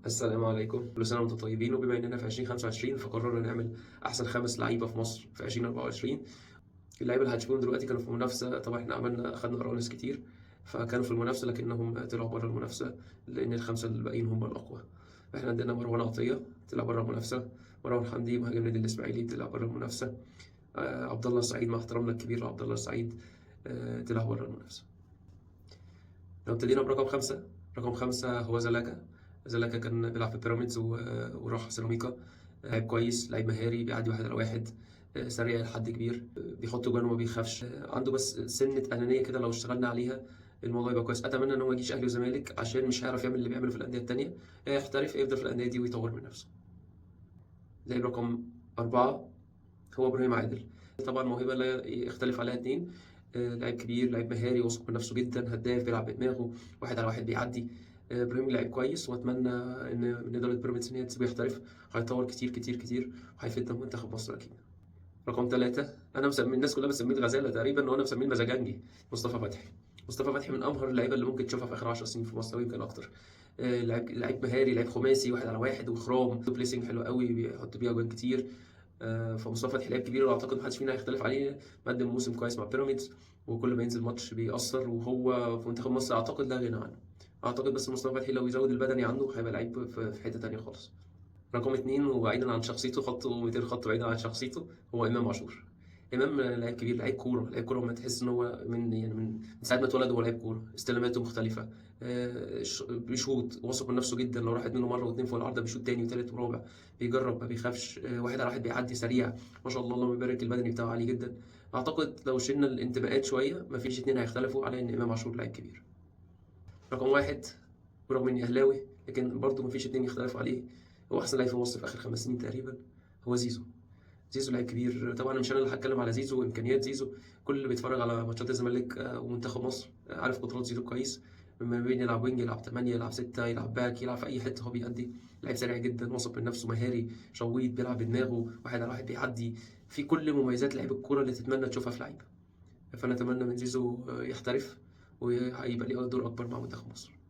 السلام عليكم، كل سنة وانتم طيبين. وبما اننا في 2025 فقررنا نعمل احسن 5 لعيبة في مصر في 2024. اللعيبة اللي هتشوفهم دلوقتي كانوا في منافسة، طبعا احنا خدنا آراء ناس كتير فكانوا في المنافسة، لكنهم طلعوا بره المنافسة لأن ال5 الباقيين هم الأقوى. احنا عندنا مروان عطية طلع بره المنافسة، مروان حمدي مهاجم نادي الإسماعيلي طلع بره المنافسة، عبد الله السعيد مع احترامنا الكبير لعبد الله السعيد، طلع بره المنافسة. لو ابتدينا برقم 5، رقم 5 هو زلاكا. زلاكا كان بيلعب في بيراميدز وراح سيراميكا. لعيب كويس، لعيب مهاري، بيعدي 1 على 1، سريع لحد كبير، بيحط جوان وما بيخافش، عنده بس سنة أنانية كده، لو اشتغلنا عليها الموضوع يبقى كويس. أتمنى إن هو ما يجيش أهلي وزمالك عشان مش هيعرف يعمل اللي بيعمله في الأندية التانية، يحترف، يفضل في الأندية دي ويطور من نفسه. لعيب رقم 4 هو إبراهيم عادل. طبعا موهبة لا يختلف عليها 2، لعيب كبير، لعيب مهاري، واثق من نفسه جدا، هداف، بيلعب بدماغه، 1 على 1 بيعدي. ابراهيم لعيب كويس، واتمنى ان من ادارة بيراميدز ان هي تسيبه يحترف، هيطور كتير كتير كتير وهيفيدنا منتخب مصر اكيد. رقم 3، انا مسمي الناس كلها بتسميه الغزالة تقريبا، وانا مسميه المزاجنجي، مصطفى فتحي. مصطفى فتحي من امهر اللعيبة اللي ممكن تشوفها في اخر 10 سنين في مصر ويمكن اكتر. لعيب مهاري، لعيب خماسي، 1 على 1 وخرام، placing حلو قوي، بيحط بيها اجوان كتير. فمصطفى فتحي لعيب كبير، واعتقد محدش فينا هيختلف عليه. مقدم موسم كويس مع بيراميدز، وكل ما ينزل ماتش بيأثر، وهو في منتخب مصر اعتقد لا غنى عنه. اعتقد بس مصطفى فتحي لو يزود البدني عنده هيبقى لعيب في حتة تانية خالص. رقم 2، وبعيدا عن شخصيته، خطه 200 خط بعيدا عن شخصيته، هو امام عاشور. امام لعيب كبير، لعيب كورة، لعيب كورة، ما تحس ان هو من ساعة ما اتولد هو لعيب كورة، استلاماته مختلفة، بيشوط، واثق من نفسه جدا، لو راحت منه مرة واتنين فوق العارضة بيشوط تاني وتالت ورابع، بيجرب ما بيخافش، 1 على 1 بيعدي سريع، ما شاء الله اللهم بارك، البدني بتاعه عالي جدا. اعتقد لو شلنا الانتماءات شوية ما فيش 2 هيختلفوا على ان امام عاشور لعيب كبير. رقم 1، برغم اني اهلاوي لكن برضه ما فيش 2 يختلفوا عليه، هو احسن لعيب في مصر في اخر 5 سنين تقريبا، هو زيزو. زيزو لعيب كبير، طبعا مش انا اللي هتكلم على زيزو وامكانيات زيزو، كل اللي بيتفرج على ماتشات الزمالك، ومنتخب مصر، عارف قدرات زيزو كويس. ما بين يلعب wing، يلعب 8، يلعب 6، يلعب back، يلعب في اي حتة هو بيأدي. لعيب سريع جدا، واثق من نفسه، مهاري، شويط، بيلعب بدماغه، 1 على 1 بيعدي، في كل مميزات لعيب الكورة اللي تتمنى تشوفها في لعيب. فانا اتمنى من زيزو، يحترف وهيبقى ليه دور اكبر مع منتخب مصر.